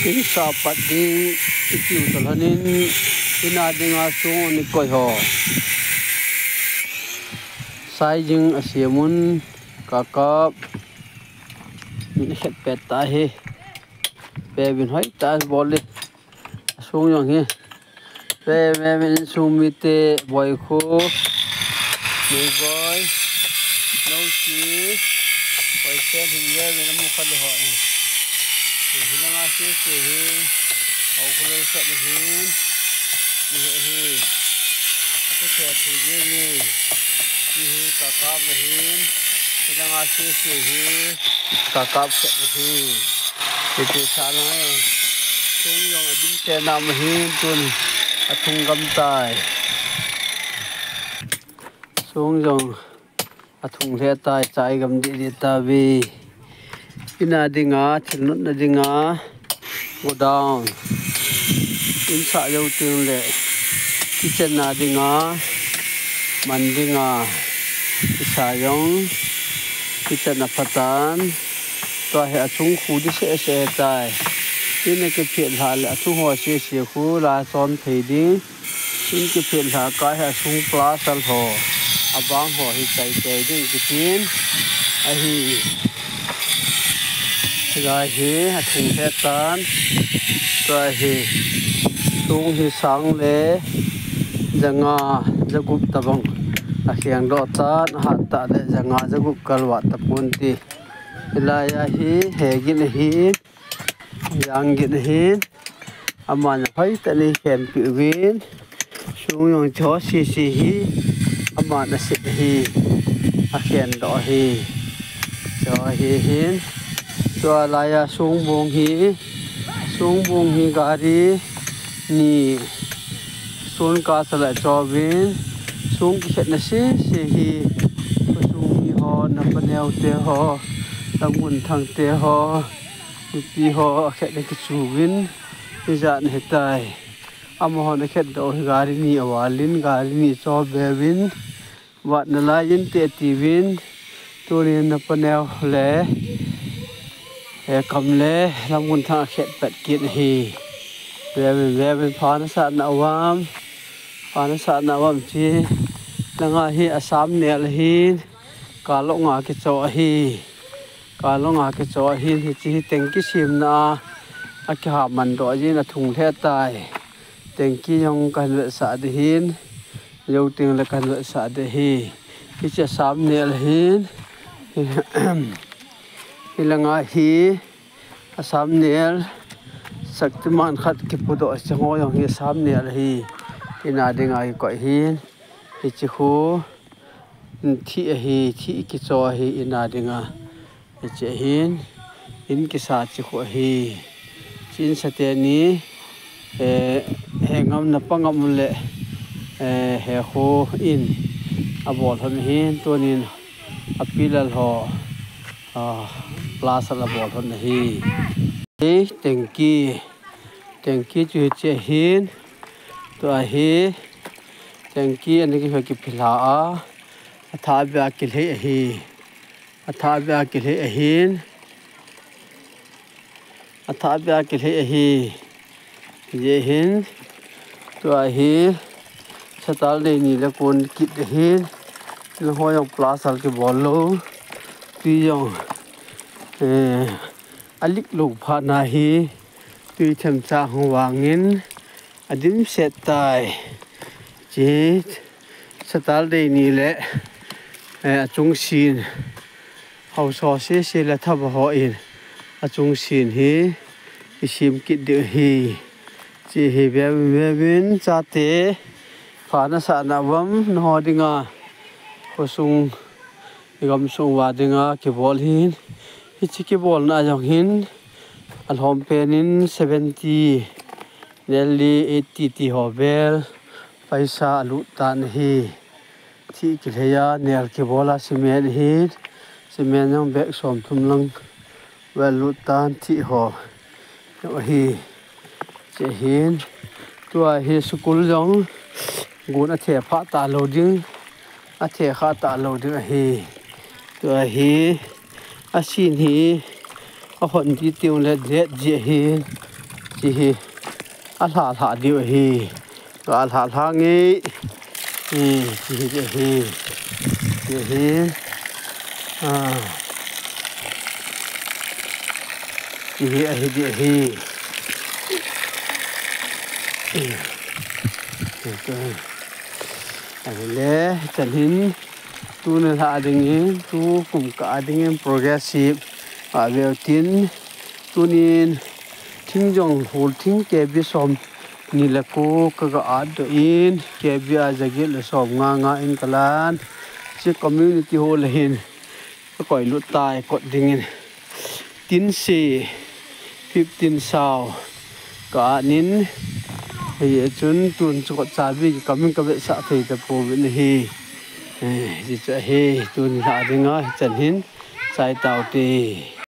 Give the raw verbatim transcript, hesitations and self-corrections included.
Insah pat ding itiu talhonin, ina dinga sung ni koi ho. Sai jing asiamun kakap. Min khet pet ta hi. Pe bin hoi ta bol le. Sung jong hi. Pe me min sung mi te boi khu. Mi boi. No si. Boi se hin ye min mu kha le ho. Hi langa si si hi. Au khu le sa ni hin. Hi hi. Aku te thu ye ni. Hi hi kakap ni hin. Hi langa si si hi. Kakap sa ni hin. Hiti sa na. Sung jong adim te na ma hin tun athung gam tai. Sung jong athung le tai chai gam di di ta vi. Ina dinga, thil nutna dinga, go down. Insah jou ting le, kitchen na dinga, man dinga, isa jong, kitchen na patan, tua hi achung khu di se se tai. Ina kiphet lha le, achung ho se se khu la son thei ding. In kiphet lha ka hi asung plaster ho, abang ho hi chai chai ding kitin. Ahi. Lai hi athung he tan. Tua hi. Sung hi sang le janga jagup tabang. Akheng doh tan, ahat ta le janga jagup kalwa tapon ti. Lai ahi, he gin ahi. Jang gin ahin, aman a hoi tah in khenpi uvin, sung jong cho si si hi, aman a sit hi, akhen doh hi, cho hi hin, tua laiya sung bung hi, sung bung hi gari ni, sun ka sa la cho vin, sung kikhetna si si hi, sung hi ho, na paneo te ho, na mun thang te ho, Mipi ho akhet le kichu vin, hijat na hitai. Amahon akhet doh hi gari ni avalin, gari ni cho be vin, vat na lai in te ti vin, tunin na paneo le, he kam le, lam gun thang akhet pet kit hi. Ve vin, ve vin, pha na sat na avam, pha na sat na avam chi, na nga hi Assam nel hin, ka lo nga kicho ahi. Ka lo nga kicho ahin hichi hi tengki simna a, akiha man doh jin athung lheh tai. Tengki jong kahin vetsah ding hin, jou teng le kahin vetsah ding hi. Hichi Assam nel hin, hi langa hi Assam nel, Shaktiman khat kipu doh, hichi ho jong hi Assam nel hi, ina dinga kikoi hin, hichi khu, Thih ahi, thih kicho ahi, ina dinga. Hichi ahin, in kisa chi khu ahi. Chin sa teni, eh, he ngam na pa ngam le, eh, he khu in abol hon ahin, tunin apilal ho, ah, plaster abol hon ahi. Eh, tengki, tengki chu hichi ahin, tua hi, tengki ani ki kiphilha a. Athah beh a kilhei ahi. Athah beh a kilhei ahin. Athah beh a kilhei ahi. Hichi hin. Tua hi. Saturday ni le kon kit ahin. Nahoi jong plaster kibol lou. Tui jong. Eh, alik lou phat na hi. Tui themcha hung vangin. Adim set tai. Chi Saturday ni le, eh, achung sin. Hausa sese le thaba ho in. Achung sin hi. Isim kit ding hi. Chi hi vevin vevin chate. Pha na sah na vam na ho dinga. Khosung. Igam sung uva dinga kibol hin. Hichi kibolna jong hin. Alhom pen in seventy. Nearly eighty ti ho vel paisa alut tan ahi. Thih kilhei a, nel kibol a cement ahi. Cement jong bag somthum lang vel lut tan thih ho. Jong ahi. Hichi hin. Tua hi school jong gun athe pha talou ding. Athe kha talou ding ahi. Tua hi. Asin hi. Ahon di tiung le det ji ahi. Chi hi. Alha lha diu ahi. Ka alha lha nge. Hi, chi hi diu ahi. Chi hi. Ah. Chi hi ahi diu ahi. Hi. Hi, tu. Ahile, chan hin. Tuna lha dingin, tu kum kah dingin progressive. Aveu tin. Tunin. Thing jong hol thing K B som ni le ko ka ga at doh in, K B a jaget le som nga nga in ka lan. Chi community hall a hin ka koi lut tai kot dingin. Tin se, fifteen sao ka at nin. Hei chun tun chu kot chabi ka min ka vetsah thei ta pouvin ahi. Eh, chi chu ahi, tun lha dinga, chan hin, chai tau te.